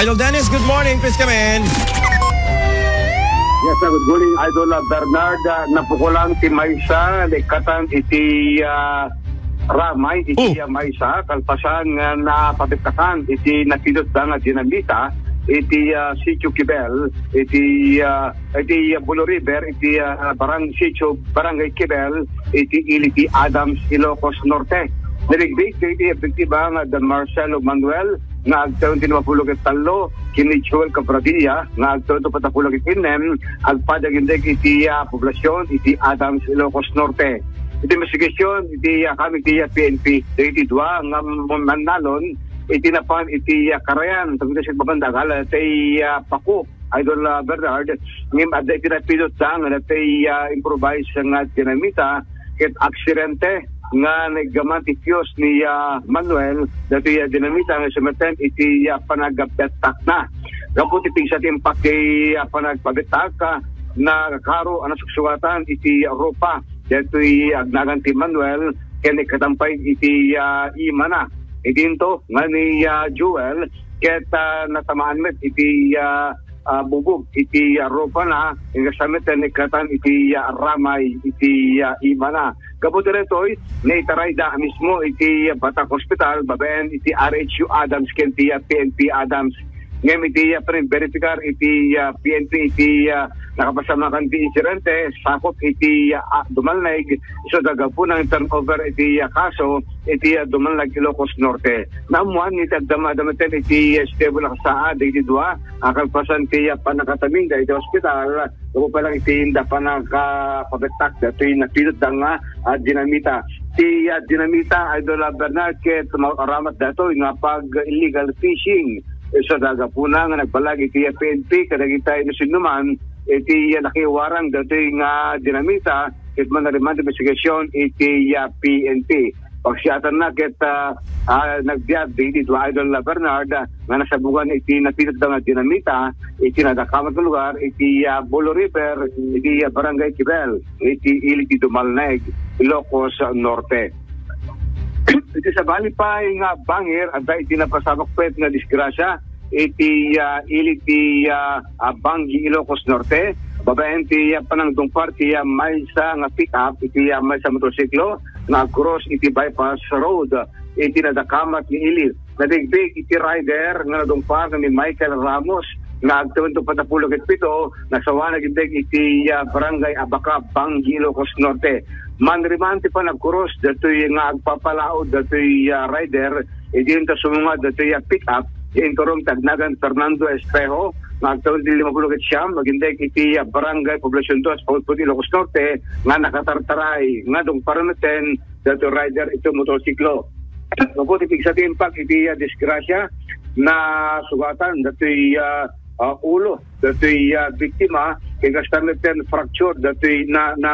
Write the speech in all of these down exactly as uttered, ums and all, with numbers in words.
Idol Dennis, good morning. Please come in. Yes, uh, good morning, Idol, uh, Bernard. Uh, napukulan ti maysa, naikatan iti, uh, ramay, iti, Oh. uh, maysa, kalpasan nga napabittakan iti napidutda nga dinamita, iti, uh, Sitio Kibel, iti, uh, iti, uh, Bulo River, iti, uh, barang-, Sitio Barangay Kibel, iti ili ti Adams, Ilocos Norte. Narigbig iti biktima nga Dan Marcelo Manuel, nga agtawen ti lima puluh ket tallo, ken ni Joel Cabradilla, nga agtawen ti upat a puluh ket innem, agpadag index iti, ah, poblasyon iti Adams, Ilocos Norte. Iti investigasyon iti, ah, kami iti, ah, P N P, dagiti dua nga mannalon iti napan iti, ah, karayan, tungod sa babanda, agala ti, ah, pako, Idol, ah, Bernard, ngem adda iti napidutda nga dati, ah, improvised nga dinamita, ket aksidente nga naggaman ti fuse ni, ah, Manuel, dati, ah, dinamita nga sumeten iti, ah, panagabettakna. Gapu ti pigsa ti impak ti, ah, panagpabettak, ah, nakakaro a nasuksukatan iti rupa. Datoy agnagan ti Manuel, ken ikatampay iti, ah, imana. Idinto nga ni, ah, Joel, ket, ah, natamaan met iti, ah, ah, bubog iti, ah, rupana, ingasam met naikatan iti, ah, ramay iti, ah, imana. Gapu daytoy, naitarayda mismo iti, ah, Batak Hospital, babaen iti R H U Adams ken ti, ah, P N P Adams. Ngem iti, ah, panagberipikar iti, ah, P N P iti, ah, nakapasamakan ti insidente, sakop iti, ah, ah, dumalneg, isu da gapu nga turnover iti, ah, kaso iti, ah, dumalneg Ilocos Norte. Naammuan iti agdama-dama met iti, ah, stable a kasaad iti dua, ah, kalpasan ti, ah, pannakataminda iti ospital, gapu pay lang iti inda pannakapabettak datoy napidutda nga, ah, dinamita. Ti, ah, dinamita, Idol, ah, Bernard, ket maaramat datoy nga pag-illegal fishing. Isu da gapuna nga nagbalag iti, ah, P N P kadagiti no sinuman iti, ah, nakiwarang datoy nga dinamita, ket manariman ti investigasyon iti, ah, P N P. Pagsiatanna ket, ah, ah, nagbiag dagiti dua, Idol, ah, Bernard, ah, nga nasabugan iti napidutda nga dinamita iti nadakamat nga lugar iti, ah, Bulo River, iti, ah, Barangay Kibel, iti ili ti Dumalneg, Ilocos Norte. Iti sabali pay nga bangir, adda iti napasamak pay nga disgrasya iti, ah, ili ti, ah, ah, Banggi, Ilocos Norte, babaen ti, ah, panangdungpar ti, ah, maysa nga pick-up iti, ah, maysa motorsiklo nga agkrus iti bypass road iti nadakamat nga ili. Nabigbigen iti rider nga nadungpar nga ni Michael Ramos nga agtawen ti upat a puluh ket pito, nasawanag index iti, ah, Barangay Abaca, Banggi, Ilocos Norte. Manriman ti panagkrus datoy nga agpapalaod datoy, ah, rider, idi inta sumungad datoy, ah, pick-up, ya inturong ti agnagan Fernando Espejo, nga agtawen ti lima puluh ket siam, agindeg iti, ah, Barangay Poblacion dos, Pautput, Ilocos Norte, nga nakatartaray, nga dungpar metten datoy rider iti motorsiklo. Gapu ti pigsa ti impak iti, ah, disgrasya, nasugatan datoy, ah, ah, ulo datoy, ah, biktima, ken kasta metten fracture datoy na, na,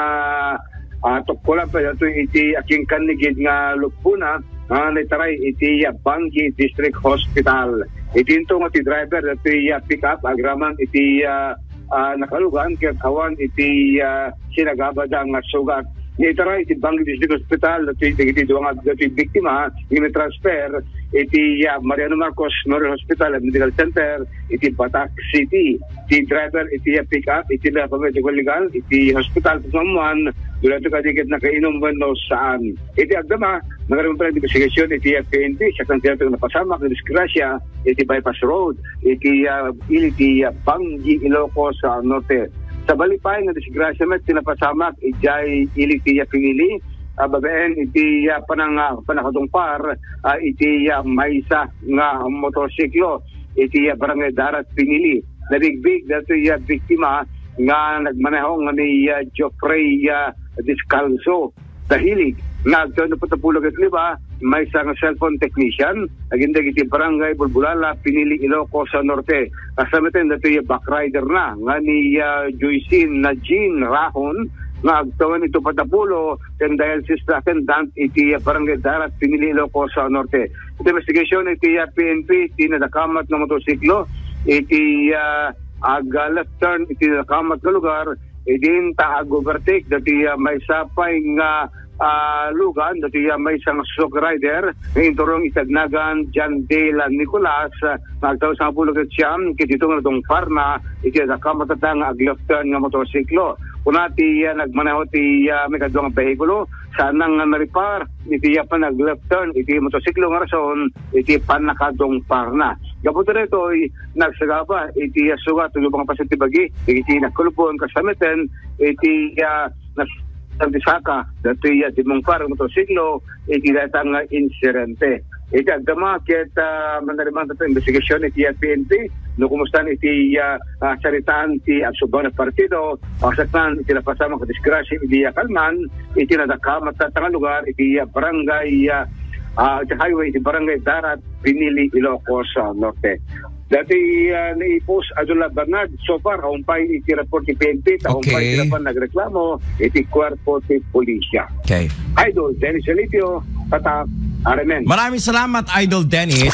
ah, tukkolan pay datoy iti akinkannigid nga lubbona, ah, naitaray iti, ah, Banggi District Hospital. Idinto nga ti driver datoy, ah, pick-up agraman iti, ah, ah, nakalugan ket awan iti, ah, sinagabada nga sugat. Naitaray iti Banggi District Hospital datoy dagiti dua nga datoy biktima, nga transfer iti, ah, Mariano Marcos Memorial Hospital and Medical Center iti Batak City. Ti driver iti, ah, pick-up iti napamediko legal iti hospital. Pagmammuan, dula ito kadi ket nakainom wenno saan. Iti agdama, nagaraman pay lang ti investigasyon iti F P N P, siak lang ti napasamak nga disgrasya iti bypass road, iti, ah, ili ti, ah, Banggi, Ilocos, ah, Norte. Sabali pay nga disgrasya met ti napasamak idiay ili ti, ah, Pinili, ah, babaen iti, ah, panang-, ah, pannakadungpar, ah, iti, ah, maysa nga motorsiklo iti, ah, Barangay Darat, Pinili. Nabigbig datoy, ah, biktima nga nagmaneho nga ni, ah, Geoffrey, ah, Descalzo Dahilig, nga agtawen ti upat a puluh ket lima, maysa nga cellphone technician, agindeg iti Barangay Bulbulala, Pinili, Ilocos Norte. Kasta metten datoy backrider na nga ni, ah, Joycin na Jean Rahon, nga agtawen iti upat a puluh ken dialysis attendant iti, ah, Barangay Darat, Pinili, Ilocos, ah, Norte. Iti investigasyon iti, ah, P N P, iti nadakamat nga motorsiklo, iti, ah, ag, ah, left turn iti nadakamat nga lugar, idin ta ag-overtake dati, ah, maysa pay nga ah, lugan, dati, ah, maysa nga Suzuki Rider, nga inturong iti agnagan John Dale Nicolas, ah, nga agtaus nga pulukat siyam, ket dito nga nadungparna, iti adda kamatata nga ag-left turn nga motorsiklo. Kuna ti, ah, nagmaneho ti, ah, may kadua nga behikulo, saan nga naripar, iti, ah, panag-left turn, iti motorsiklo nga rason, iti pannakadungparna. Gapu ditoy, nagsagaba, iti, ah, sugat, iti mga pasyente bagi, iti nakulupon, kasamiten, iti, ah, nas-, Santisaka, datoy, ah, dimungpar nga motorsiklo, iti dayta nga insidente. Iti agdama, ket, ah, manariman tatta investigasyon iti, ah, P N P, no kumusta iti, ah, ah, saritaan ti agsubang a partido, paksaknan iti napasama nga disgrasya iti, ah, Calman, iti nadakamat tatta nga lugar, iti, ah, barangay, ah, ah, iti highway, iti barangay Darat, Pinili, Ilocos, ah, Norte. Dati, ah, ni Ipos Adola Bernard, so far, aumpay iti report ti P N P, ta aumpay Okay. sila pa nagreklamo, iti kuerpo ti pulisya. Okay. Idol, Dennis Elipio, Tatak, Aremen. Maraming salamat, Idol Dennis.